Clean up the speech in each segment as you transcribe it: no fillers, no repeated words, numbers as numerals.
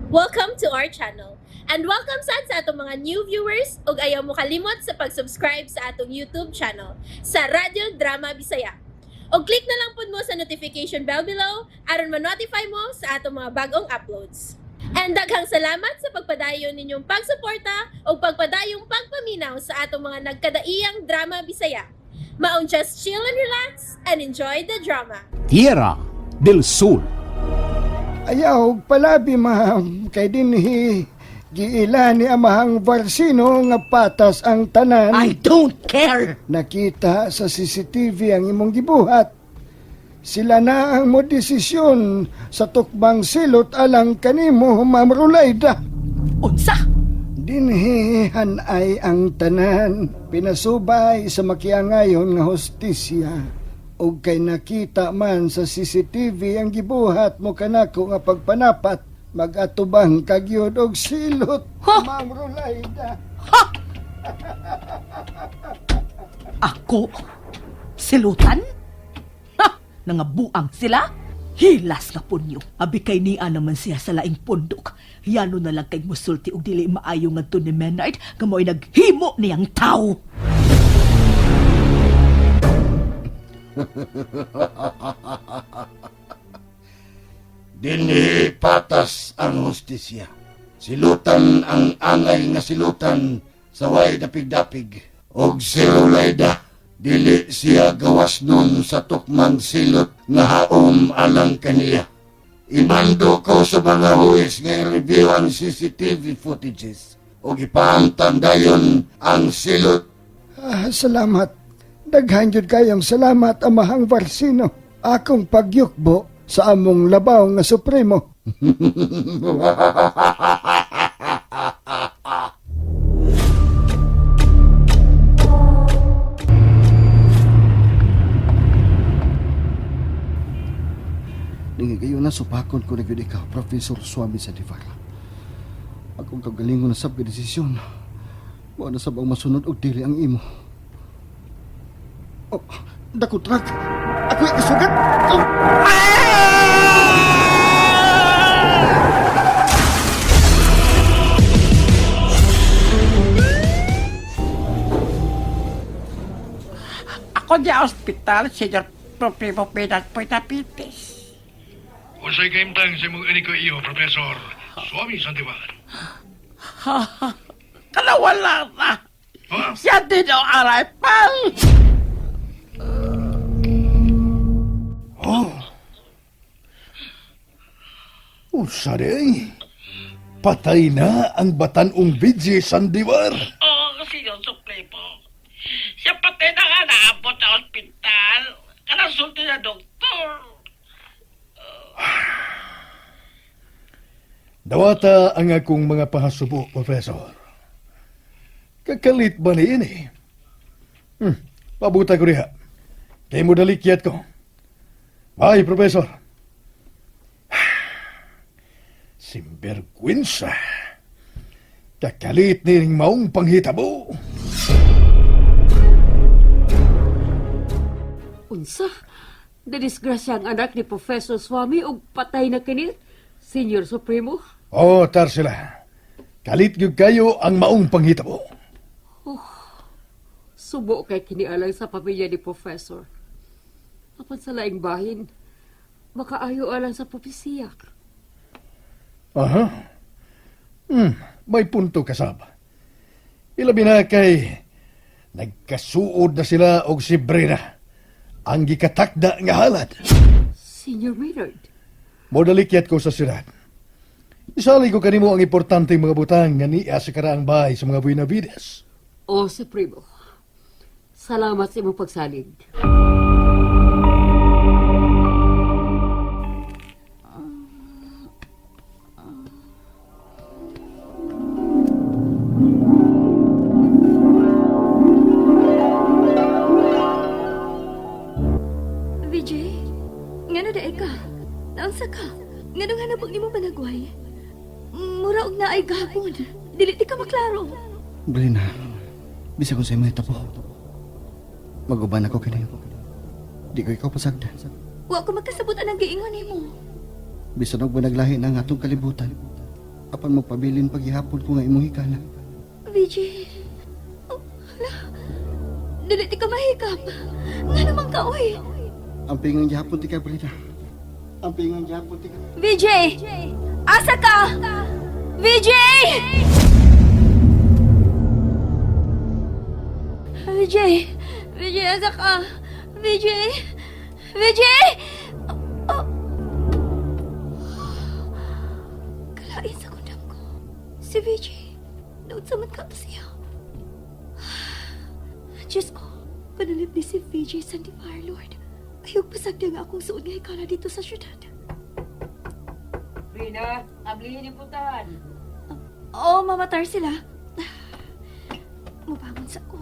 Welcome to our channel. And welcome sad sa atong mga new viewers ug ayaw mo kalimot sa pag-subscribe sa atong YouTube channel sa Radyo Drama Bisaya. Og click na lang pud mo sa notification bell below aron ma-notify mo sa atong mga bagong uploads. And daghang salamat sa pagpadayon ninyong pagsuporta ug pagpadayong pagpaminaw sa atong mga nagkadaiyang drama Bisaya. Maong just chill and relax and enjoy the drama. Tierra del Sol. Ayaw palabi, ma'am, kay dinhi giila ni Amahang Varsino nga patas ang tanan. I don't care. Nakita sa CCTV ang imong gibuhat. Sila na ang modesisyon sa tukbang silot alang kanimo, Ma'am Rulayda. Unsa? Dinhi hanay ang tanan, pinasubay sa makiangayon nga hostisya. Og kay nakita man sa CCTV ang gibuhat mo kanako nga pagpanapat, magatubang kagyod og silot, Ha? Ma'am Rulayda. Ha? Ako? Silutan? Ha? Nangabuang sila? Hilas nga punyo. Abi kay niya naman siya sa laing pundok. Yano na lang kay musulti og dili maayo ngadto ni Menard nga mo'y naghimo niyang tao. Dinhi patas ang hustisya. Silutan ang angay nga silutan sa way dapig-dapig. Og si Rulayda, dili siya gawas nun sa tukmang silot nga haom alang kaniya. Imando ko sa mga huwis nga i-review ang CCTV footages og ipahamtang dayon ang silot. Ah, salamat. Daghan jud kayong salamat, Amahang Varsino. Akong pagyukbo sa among labaw nga supremo. Dingi kayo na supakon ko na gyud ikaw, Professor Suami sa Divara. Akong kagalingon na sab ka desisyon. Mao na sab ang masunod og dili ang imo. Oh, dako truck. Ako'y kasugat. Oh! Ako di ospital, Senyor Supremo Pinas Puitapitis. Unsay kaimtang sa imong ini ko iyo, Professor Suami Santiban. Kalawala na. Ha? Siya din ang araypal. Unsa day? Patay na ang batanong BJ Sandivar. Oo, Senyor Supremo. Siya patay na nga naabot sa ospital. Kanasulti na doktor. Dawata ang akong mga pahasubo, Professor. Kakalit ba ni ini? Pabuta ko riha. Kay mo dalikyat ko. Bye, Professor. Simbergwensa. Kakalit ni ring maong panghitabo. Unsa? Nadisgrasya ang anak ni Professor Swami og patay na kini, Senior Supremo. Oh, Tarsila. Kalit gyud kayo ang maong panghitabo. Subo kay kini alang sa pamilya ni Professor. Apan sa laing bahin, makaayo alang sa propesiya. Aha. May punto kasab. Ilabi na kay nagkasuod na sila og si Brina. Ang gikatakda nga halad. Senior Maynard, Modalikyat ko sa syudad. Isali ko kanimo ang importanteng mga butang nga niya sa karaang bahay sa mga Buenavides. o Supremo, salamat sa imong pagsalig. Vijay, ngano daay ka? Naunsa ka? Nganong hanapog nimo panagway? Mura og naay gapon. Dili ti ka maklaro. Brina, bisa ko sa imo itapo. Maguban ako kini. Di ko ikaw pasagdan. Wa ko makasabot anang giingon nimo. Bisan og naglahi na ang atong kalibutan. Apan magpabilin paghihapon ko nga imong hikala. VJ. Oh, hala. Dili ti ka mahikap. Nga naman ka, oy. Ang pingang gihapon ti ka, Brina. Ang pingang gihapon ti ka. VJ! Asa ka? VJ! VJ! VJ, asa ka? VJ! VJ! Oh. Kalain sa kundam ko. Si VJ. Naunsa man ka to siya. Diyos ko, panalip ni si VJ Sandivar, Lord. Ayog pasagdi nga akong suod nga hikala dito sa syudad. Rina, ablihin ni putahan. Oo, mamatar sila. Mubangon sa ko.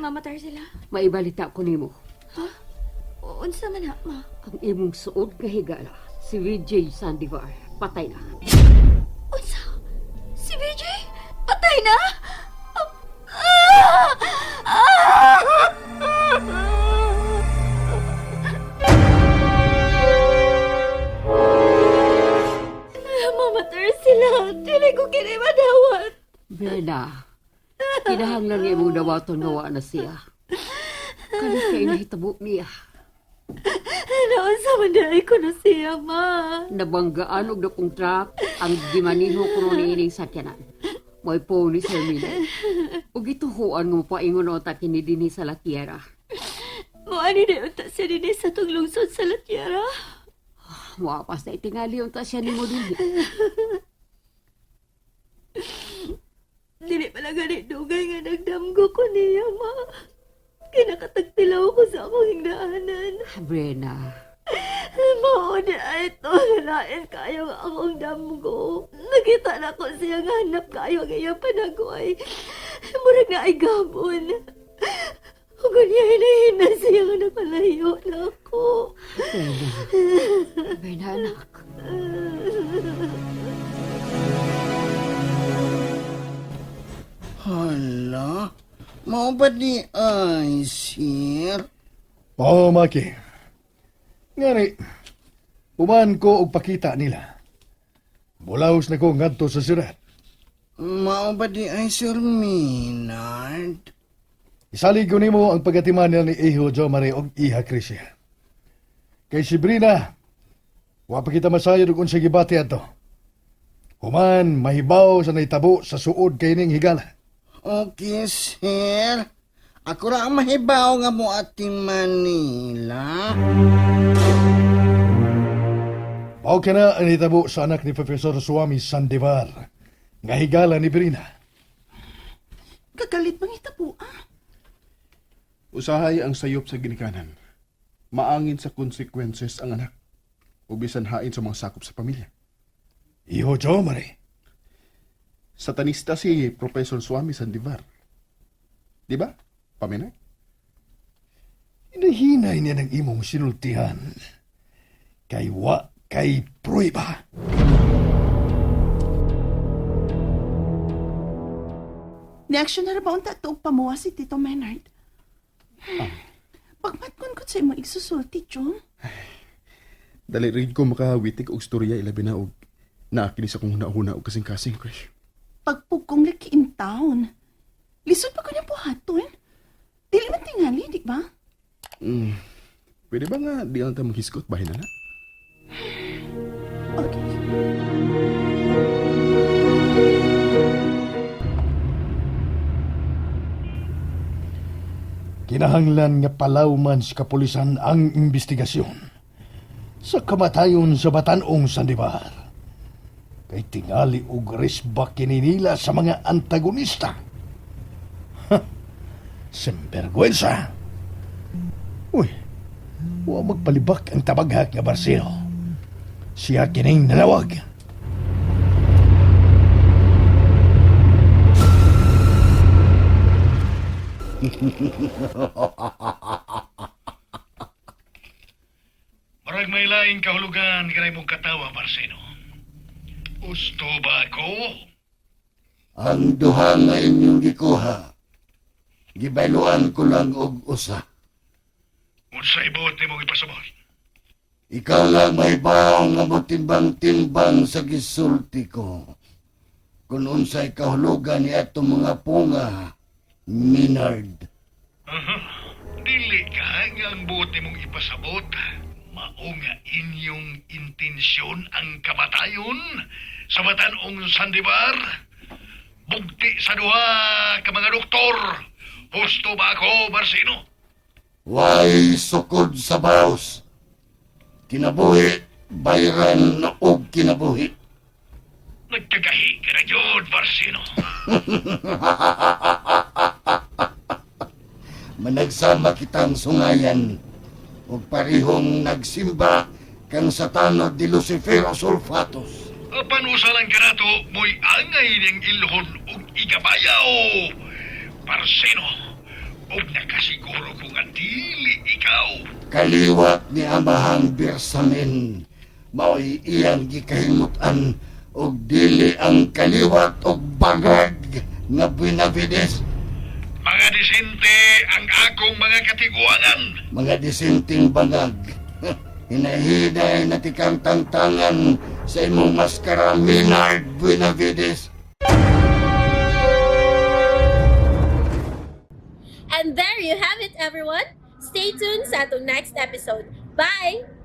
Mamatar sila. Maibalita ko nimo. Ha? Unsa man na, ma? Ang imong suod nga higala, si VJ Sandivar, patay na. Unsa? Si VJ? Patay na? Ah! Ah! Mamatar sila. Dili ko kini madawat. Brenda, kinahanglan nga imong dawaton nga wa na siya. Kalit kay nahitabo niya. Naunsa man dai ko na siya, ma. Nabanggaan og dakong truck ang gimaniho kuno niining sakyanan. Mo'y po ni Sir Miller. Ug gituhuan mo paingon unta kini dinhi sa La Tierra. Moani na unta siya dinhi sa tong lungsod sa La Tierra. Moapas na itingali unta siya nimo dinhi. Dili pala gani dugay nga nagdamgo ko niya, ma. Kinakatagtilaw ko sa akong hingdaanan. Brenda, Mao ni ay ito, nalain kayo nga akong damgo. Nakita na ko siya nga hanap kayo ang iyang panagway. Murag na ay gabon. Ug niya hinahina siya nga napalayo na ako. Brenda. Brenda anak. Hala, mao ba di ay, sir? Oo, Maki. Ngani, uman ko og pakita nila. Bulaos na ko ngadto sa syudad. Mao ba di ay, Sir Maynard? Isalig ko nimo ang pagatiman nila ni Iho Jomare og Iha Crisia. Kay si Brina, wa pa kita masayod og unsay gibati adto. Human mahibaw sa nahitabo sa suod kay ning higala. Okay, sir. Ako ra ang mahibaw nga mo ating Manila. Mao kana ang nahitabo sa anak ni Professor Suami Sandivar nga higala ni Brina. Kagalit bang itabo, ah? Usahay ang sayop sa ginikanan. Maangin sa consequences ang anak. O bisan hain sa mga sakop sa pamilya. Iho Jomare, Satanista si Professor Swami Sandivar. Di ba? Paminay? hinahinay niya ng imong sinultihan. Kay wa kay prueba. Niaksyon na ra ba unta tuog pamuwa si Tito Menard? Pagmatkon ko sa imong igsusulti, Chong. Dali rin ko makawitik og storya ilabi na og naakini sa kong huna-huna og kasing-kasing, Krish. Pagpugkong laki in town. Lisod pa ko niyang buhaton. Dili man tingali, di ba? Mm. Pwede ba nga di lang tayo maghiskot bahin na na? Okay. Kinahanglan nga palawman sa kapulisan ang investigasyon sa kamatayon sa batanong Sandivar. Kay tingali og resbak kini nila sa mga antagonista. Ha, Simbergwensa. Uy, wa magpalibak ang tabaghak nga Barsino. Siya kining nalawag. Marag may laing kahulugan kanay mong katawa, Marceno. Gusto ba ko? Ang duha nga inyong gikuha, gibayluan ko lang og usa. Unsay buot nimong ipasabot? Ikaw lang may baong nga motimbang-timbang sa gisulti ko. Kung unsay kahulugan ni atong mga punga, Minard. Dili ka nga ang buot nimong ipasabot. Mao nga inyong intensyon ang kamatayon sa batanong Sandibar. Bugti sa duha ka mga doktor. Husto ba ako, Barsino? Way sukod sa baos. Kinabuhi, bayran og kinabuhi. Nagkagahi ka na yun, Barsino. Managsama kitang sungayan ug parihong nagsimba kang sa tanod di Lucifero Sulfatos. Apan usalan ka nato, mo'y angay niyang ilhon ug igabayaw. Barsino, ug nakasiguro ko nga dili ikaw. Kaliwat ni Amahang Bersamin, mao'y iyang gikahimutan ug dili ang kaliwat og bangag nga Benavides. Mga disente ang akong mga katiguangan. Mga disinting bangag. Hinahinay na tikang tangtangan sa imong maskara, Minard Benavides. And there you have it, everyone. Stay tuned sa atong next episode. Bye!